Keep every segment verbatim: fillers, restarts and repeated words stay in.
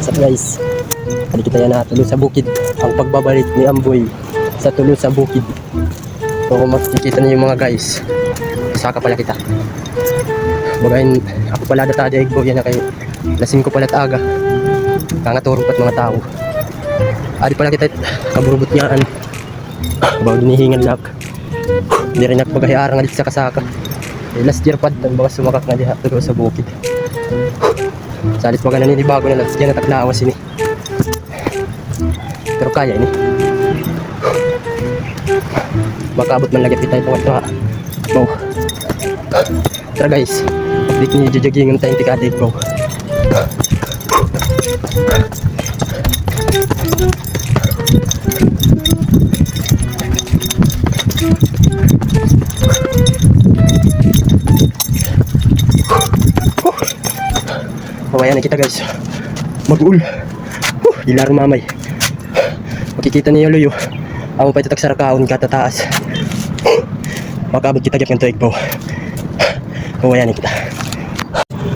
Guys, adi kita yana ha Tolosa Bukid. An pagbabalik ni Amboy sa Tolosa Bukid. So, kon makikita niyo mga guys, saka pala kita. Baga hin, ako pala data adi ha igbaw yana kay alas singko pala it aga. Nangaturog pa it mga tawo. Adi pala kita ha kaburubutngaan. Baga ginihingan la ak. Diri na ak baga hiara ngadi ha saka-saka. Eh, last year pa adto baga sumakak ngadi ha Tolosa Bukid. Salit baga naninibago na la, yana tak lawas ini. Pero kaya ini. Makaabot man la gihap kita ha igbaw. Tara guys, update niyo, jojogging-on ta tikadi ha igbaw. Pahuway na kita guys. Mag-uul. Huh, diri la rumamay. Makikita niyo luyo. Amo pa ito tak sarakaon katataas. Makaabot kita gihap ngadto ha igbaw. Pahuway na kita.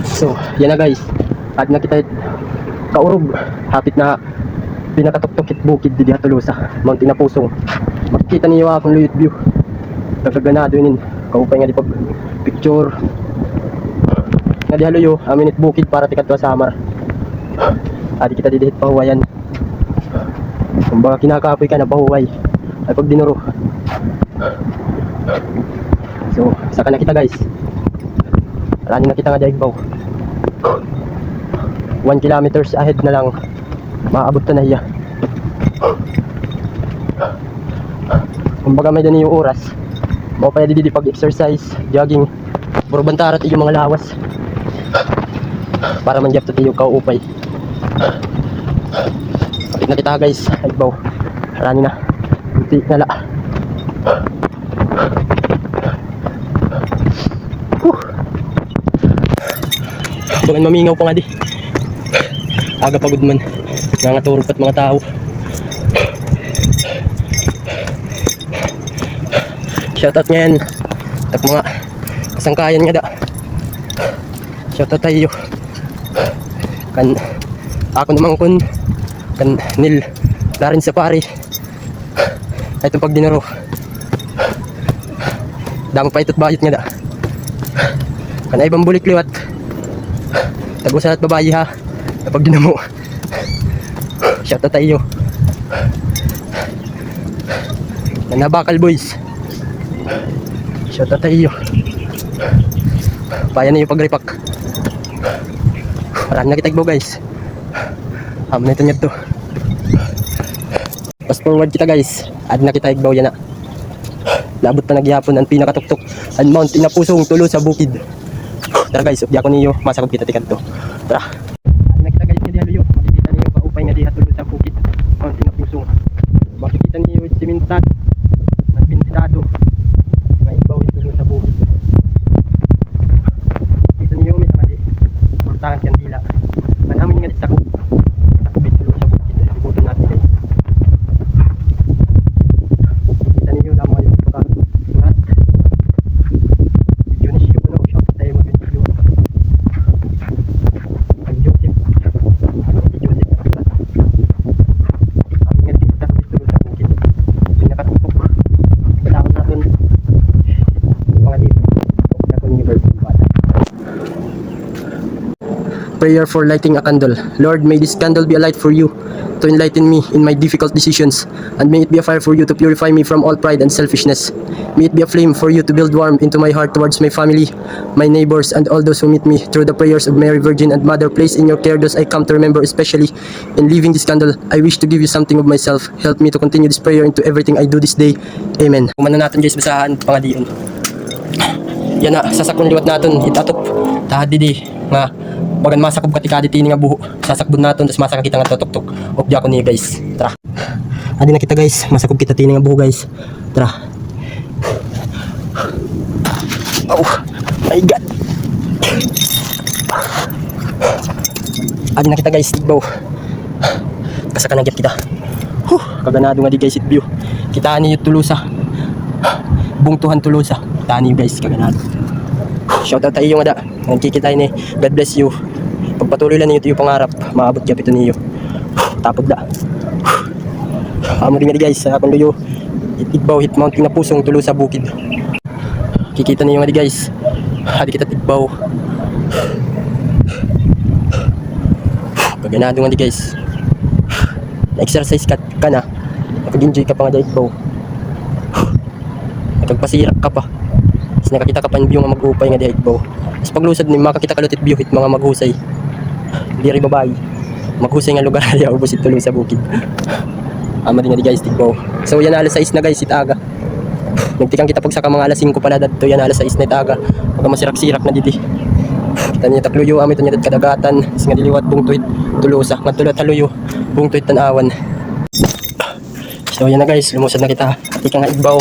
So, yana guys. Adi na kita ha kaurog. Hapit na pinakatuktok hit bukid didi ha Tolosa. Mount Inapusong. Makikita niyo akon luyo it view. Kakaganado inin. Kaupay ngadi pag-picture. Ngadi ha luyo, amo ini it bukid para tikadto ha Samar. Adi kita didi hit pahuwayan. Kumbaga kinakapoy ka na pahuway. Ay pagdinuro. So, saka na kita guys. Rani na kita ngadi ha igbaw. One kilometers ahead na lang. Maabot ta na hiya. Kumbaga may-ada niyo oras. Maupay didi pag-exercise, jogging. Puro bantara it iyo mga lawas. Para man gihap it iyo kaupay. Hapit na kita guys. Ay, baw. Rani na. Kunti na la. Huh. Bagan mamingaw pa ngadi. Aga pa gud man. Nangaturog pa it mga tawo. Shoutout ngay-an ha mga kasangkayan ngada. Shoutout ha iyo. Kan akon umangkon, kan Nil Lawrence Sapari. Ay, iton pagdinuro. Damo pa ito it bayot ngada. Kan Ivan Bulik liwat. Tag-usa la it babaye ha pagdinamo. Shoutout ha iyo. Nanabakal boys. Shoutout ha iyo. Paya niyo pag-repack. Rani na kita igbaw guys. Amo na ito niya to. Fast forward kita guys. Adi na kita igbaw yana. Naabot pa na gihapon an pinakatuktok, an Mount Inapusong, Tolosa Bukid. Tara guys, updi ako niyo, masakob kita tikadto. Tara. Adi na kita guys, ngadi ha luyo. Makikita niyo kaupay ngadi ha Tolosa Bukid, Mount Inapusong. Makikita niyo simentado, nagpintado. May igbaw ito Tolosa Bukid. Kita niyo, may ngadi. Portahan kandila. An amin ngadi sakob. Sakob ito Tolosa Bukid. Ibuton natin guys. Kita niyo lamang yung pagkasurat. Dionisio, ano, shout out ha iyo, Dionisio. Ay, Joseph. Ano, si Joseph na pala. Ang ingat kita dito sa bukid. Pinakatutok. Kailangan natin mga dito. Sa Universe. Prayer for lighting a candle. Lord, may this candle be a light for you to enlighten me in my difficult decisions, and may it be a fire for you to purify me from all pride and selfishness. May it be a flame for you to build warmth into my heart towards my family, my neighbors, and all those who meet me. Through the prayers of Mary Virgin and Mother, place in your care those I come to remember, especially in leaving this candle, I wish to give you something of myself. Help me to continue this prayer into everything I do this day. Amen. Human na naton, guys, basahan, pangadion. Yana, sasakbon liwat naton it atop. Tahad didi nga bagan masakob ka tikadi tini nga buho. Sasakbon naton, tas masaka kita ngadto ha tuktok. Updi ako niyo, guys. Tara. Adi na kita, guys. Masakob kita tini nga buho, guys. Tara. Oh my God. Adi na kita, guys, igbaw. Kasaka na gihap kita. Huh, kaganado ngadi, guys, it view. Kitaa niyo Tolosa. Bungto han Tolosa. Kitaa niyo, guys, kaganado. Shoutout ha iyo ngada. Nagkikita ini. God bless you. Pagpatuloy la niyo it iyo pangarap, maabot gihap ito niyo. Tapod la. Amo dinhi ngadi guys, ha akon luyo. It igbaw hit Mount Kinapusong, Tolosa bukid. Kikita niyo ngadi guys. Adi kita hit igbaw. Kaganado ngadi guys. Na-exercise ka, ka na. Nakag-enjoy ka pa ngadi ha igbaw. Nakagpasirak ka pa. Tapos nakakita ka pa hin view nga mag-upay ngadi ha igbaw. Tapos paglusad nimo, makakita ka liwat hit view hit mga maghusay. Diri babayi. Maghusay nga lugar adi ha ubos hit Tolosa bukid. Amo dinhi ngadi guys, hit igbaw. So yana, alas sais na guys hit aga. Nagtikang kita pagsaka mga alas singko pa la dadto, yana alas sais na hit aga. Pagkamasirak-sirak na didi. Kita niyo it ak luyo, amo ito niya kadagatan. Tapos ngadi liwat bungto hit Tolosa. Ngadto liwat ha luyo, bungto hit Tanauan. So yana guys, lumusad na kita. Tikang ha igbaw.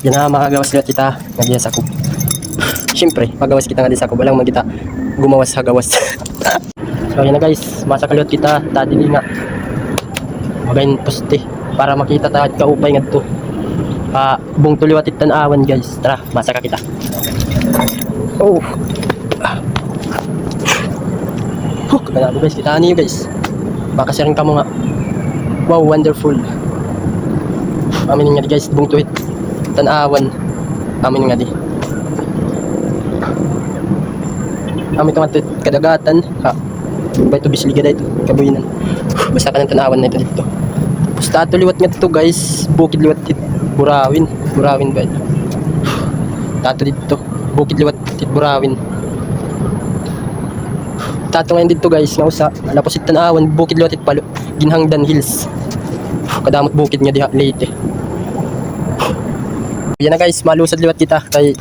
Yana, makagawas liwat kita ngadi ha sakob. Siyempre, magawas kita ngadi ha sakob. Waray man kita gumawas ha gawas. So yana guys, masaka liwat kita, tadi nga. Magayon poste para makita ta kaupay ngadto. Ah, bungto liwat hit Tanauan guys. Tara, masaka kita. Oh. Huh, kaganado guys, kita niyo guys. Makasiring kamo nga, wow, wonderful. Amo ini ngadi guys, bungto hit Tanauan. Amo ini ngadi. Amo ito ngadto kadagatan. Ha. Ba ito, Bisliga da ito, kabuyinan. Basta kanan Tanauan na ito didto. Basta ato liwat ngadto guys, bukid liwat hit Burawin. Burawin ba ito? Ato didto, bukid liwat hit Burawin. Ato ngay-an didto guys, nga usa, lapos hit Tanauan, bukid liwat hit Palo, Ginhangdan Hills. Kadamo it bukid nga diha, Leyte. Yana guys, malusad liwat kita kay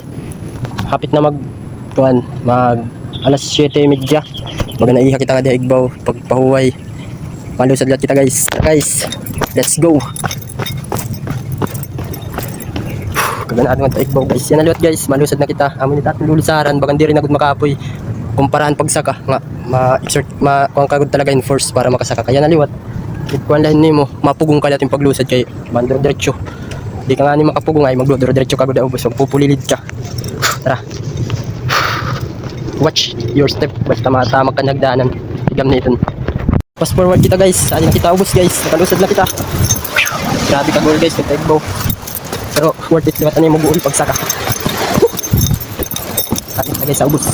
hapit na mag, kuan, mag alas siyete y media. Baga naiha kita ngadi ha igbaw, pagpahuway. Malusad liwat kita guys. Tara guys, let's go. Kaganado ngadi ha igbaw guys. Yana liwat guys, malusad na kita. Amo ini it aton lulusaran, bagan diri na gud makapoy. Kumpara han pagsaka nga ma-exert, ma-, kuan ka gud talaga hin force para makasaka. Kay yana liwat, kuan la hin nimo, mapugong ka la hin paglusad kay manduro diretso. Di ka ngani makapugong ay magduduro diretso ka gud ha ubos, magpupulilid ka. Tara. Watch your step, basta matama ka hin hagdanan. Higam na iton. Fast forward kita guys, adi na kita ha ubos guys, nakalusad na kita. Grabe kaguol guys, kita igbaw. Pero worth it liwat an imo guol pagsaka. Adi na guys ha ubos.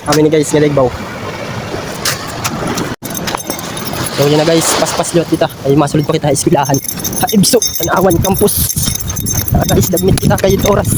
Amo ini guys ngadi ha igbaw. So yana guys, paspas liwat kita. Ay, masulod pa kita ha eskwelahan. Ha Ibso, Tanauan Campus. Tara guys, dagmit kita kay it oras.